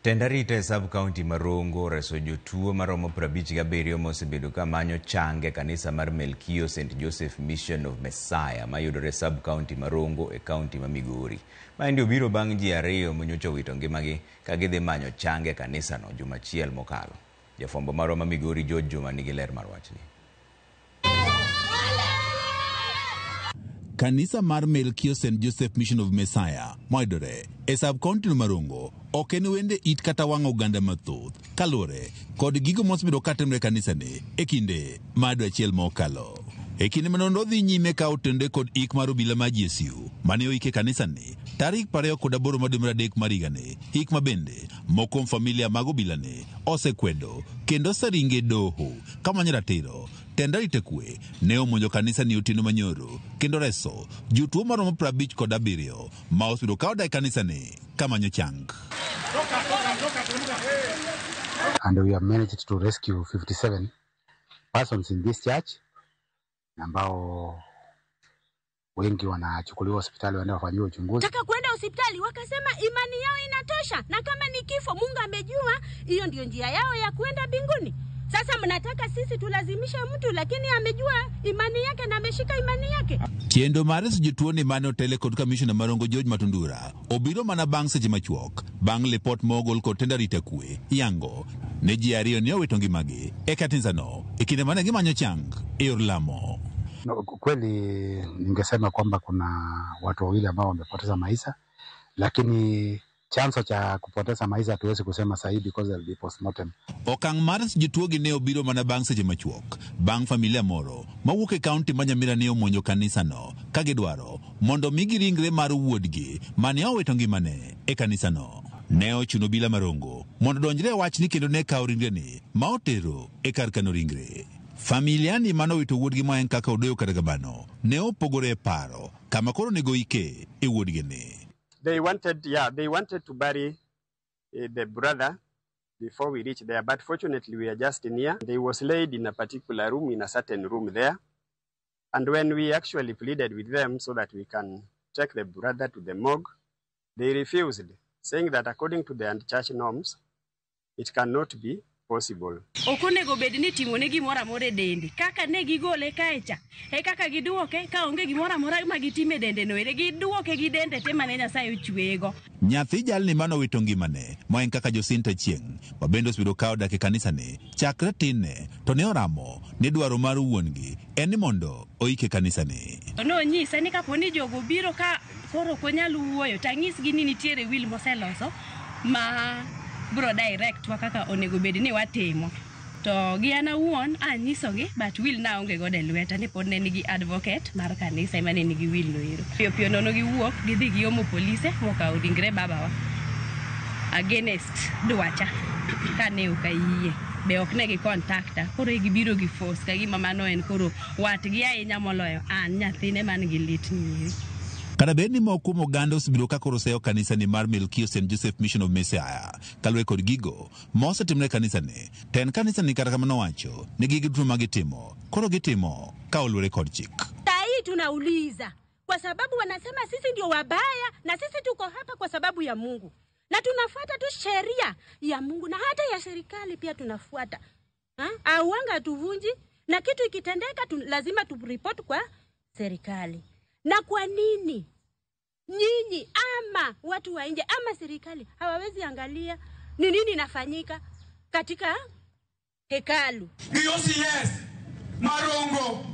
Tend arita e sub county ma Rongo oreso jotuo maromo 57 mosebedo ka manyo chang e kanisa mar Melkio St Joseph Mission of Messiah mayudore e sub county ma Rongo e county ma Migori. Maendi obiro bang' ji ariyo monyocha owito ngimagi ka gidhi manyo chang e kanisano juma achiel mokalo. Jafwambo marwa ma Migori George Juma nigi ler mar wachni. Kanisa mar Melkio St Joseph Mission of Messiah moyudore e sub county ma Rongo ok en wende it kata wang' oganda mathoth kaluwore kod gigo mosebedo katimore e kanisani e kinde mar dwe achiel mokalo. E kinde ma nonro dhi nyime ka otenore kod ik mar obila mar GSU mane oik e kanisani tarik 28 mar dwe mar adek mar higani, ik ma bende moko kuom familia mag obilani osekwedo kendo oseringe doho kamanyo ratiro. Tend arita kwe ne omonjo kanisani otieno manyoro kendo reso jotuo maromo 57 ma osebedo ka odak e kanisani kamanyo chang. And we have managed to rescue 57 persons in this church ambao wengi wanachukuliwa hospitali waende wafanyiwe uchunguzi. Taka kwenda hospitali wakasema imani yao inatosha, na kama ni kifo Mungu amejua hiyo ndio njia yao ya kwenda mbinguni. Sasa mnataka sisi tulazimishe mtu, lakini amejua imani yake na ameshika imani yake. Chenro mar reso jotuo ni mane otele kod kamishona ma Rongo George Matundura obiro mana bang' seche machuok bang' lipot mogol kod tend arita kwe yango ne ji ariyo ne owito ngimagi e kanisano e kinde mane gimanyo chang e yor lamo. No, kweli ningesema kwamba kuna watu wawili ambao wamepoteza maisha, lakini chanzo cha kupoteza maisha hatuwezi kusema sahihi because there will be postmortem. Okang' mar reso jotuogi ne obiro mana bang' seche machuok bang' familia moro mawuok e kaunti ma Nyamira ne omonjo kanisano ka gidwaro mondo migi ringre mar wuodgi mane owito ngimane e kanisano. Ne ochuno obila ma Rongo mondo odonjre e wachni kendo ne kawo ringreni ma otero e kar kano ringre. Familia ni mane owito wuodgi ma en kaka odoyo kata kamano ne opogore e paro kama koro onego ike e wuodgi ni. They wanted to bury the brother before we reached there, but fortunately we are just near. They was laid in a particular room, in a certain room there. And when we actually pleaded with them so that we can take the brother to the morgue, they refused, saying that according to the church norms, it cannot be possible. Ok onego bed ni itimone gimoro amora e dende kaka ne gigole kae cha e kaka giduoke ka onge gimoro amora ma gitimo e dende no ere giduoke gi dende te mane Nyasaye ochweyego. Nyathi jalni mane owito ngimane ma en kaka Josinta Chieng' ma bende osebedo ka odak e kanisani chakre tinne to ne oramo ni dwaro mar wuon-gi en ni mondo oike e kanisani. Nonyisa ni kapo ni jogo biro ka koro ok onyal wuoyo to anyisgi ni nitiere will moseloso ma bro direct wa kaka onego bed ni watimo. To gi an awuon anyisogi but will naonge godo e lweta ni pod ne nigi advocate mar kanisa ema ne nigi will no ero. Piyo piyo nono giwuok gidhi giomo polise mokawo ringre babawa against dwacha kane ok ayie be ok ne gi contact a koro e gibiro gi force ka gima mano en koro watgi ahinya moloyo an nyathine man gi lit ni eri. Kata bed ni moko kuom oganda osebedo ka koro seyo kanisani mar Melkio St Joseph Mission of Messiah kaluwore kod gigo ma osetimore e kanisani, tend kanisani kata kamano owacho ni gigo duto ma gitimo koro gitimo ka oluwore kod chik. Saa hii tunauliza kwa sababu wanasema sisi ndio wabaya na sisi tuko hapa kwa sababu ya Mungu na tunafuata tu sheria ya Mungu na hata ya serikali pia tunafuata. Auanga hatuvunji na kitu ikitendeka lazima turipoti kwa serikali. Na kwa nini nyinyi ama watu wa nje ama serikali hawawezi angalia ni nini inafanyika katika hekalu? Gi OCS marongo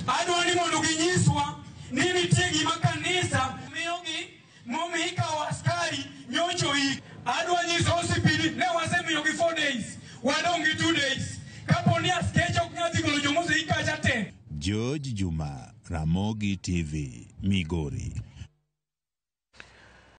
adwa ni mondo ginyiswa ni nitie gima kanisa miyogi momiyo ikawo askari nyocho ik adwa nyiso OCPD ne wasemiyogi 4 days wadong' gi 2 days kapo ni askeche ok nyal dhi golo jomoseik kacha te. George Juma, Ramogi TV, Migori.